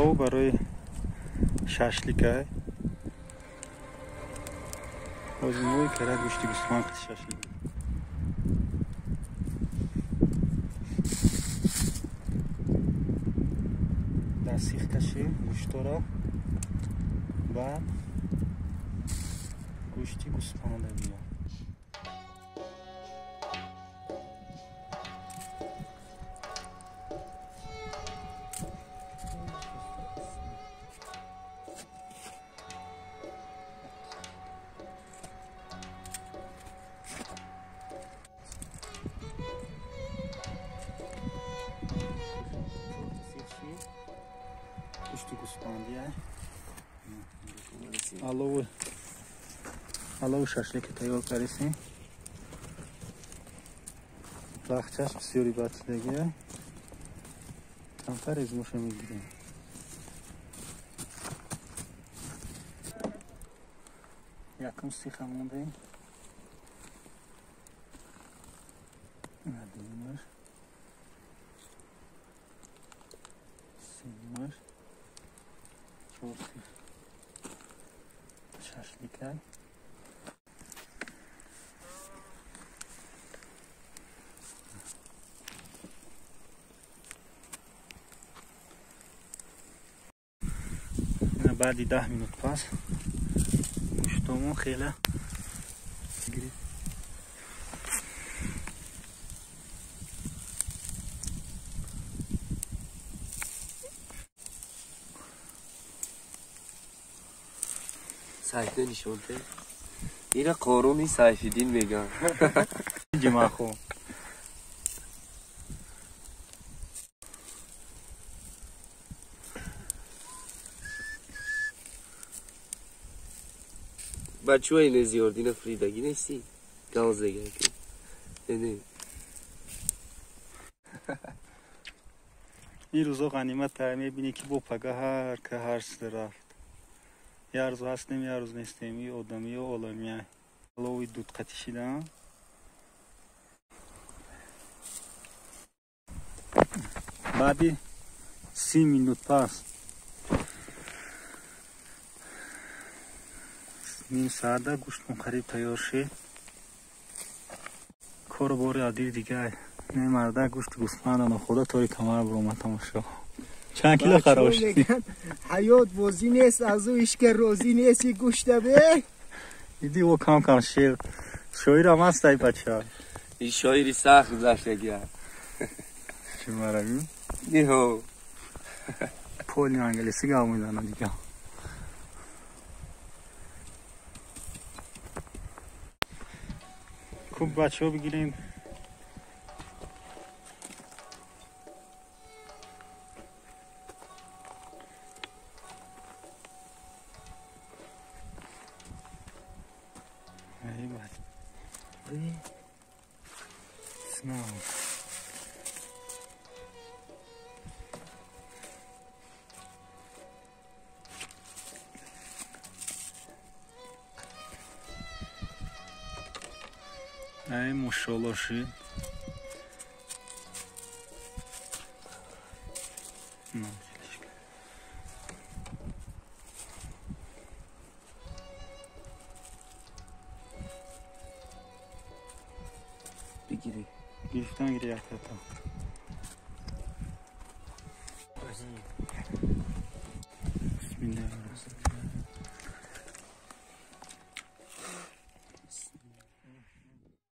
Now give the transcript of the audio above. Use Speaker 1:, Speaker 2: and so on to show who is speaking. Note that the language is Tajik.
Speaker 1: Алов барои шашлика. Ҳозир мо кара гӯшти гӯсфанд шашлик. Дар сих кашем гӯштора, баъд гӯшти гӯсфанда биё. Гӯшти гӯсфандия. Алову шашлики тайёр кардесем. Лахчаш бисёри батидагия. Камтар измоша мегирем. Якум сиха мондаем. Дуюмаш, сеюмаш, чор сих шашлика. Баъди 10 минут пас гӯштомон хеле гирифт.
Speaker 2: Сайфе нишонте. Ира Қоруни Сайфиддин меган.
Speaker 1: Ҷимахо.
Speaker 2: Бачаҳои незиёрдина фридагӣ нестӣ? Галзега ки. Не.
Speaker 1: Ин рӯзо ғанимат мебинӣ ки бо пага ҳар ка ҳар рафт. Як рӯз ҳастем, як рӯз нестем. И одамиё оламия. Алови дудқатӣ шидаам. Баъди 30 минут пас ним саата гӯштмон қариб тайёр шид. Кору бори адир дига. Не марда гӯшти гӯсфанда нохӯрда тори камар баромад тамошо. Чанд кило хароб шид?
Speaker 3: Ҳаёт бозӣ нест, аз ӯ ҳеч ка розӣ нест гӯшта бе.
Speaker 1: Иди о кам кам шер. Шоирам ҳаст ай бача.
Speaker 2: Ин шоири сахт гузаштагия.
Speaker 1: Чӣ маравӣ?
Speaker 2: Ниҳо.
Speaker 1: Поли англисӣ гап мезанад дига. Хуб бачаҳо бигирем. Ай бач. Снова. Ай мошолло шид.
Speaker 2: Бигирӣ.
Speaker 1: Гирифтан гири яктата. Бисмиллаҳ.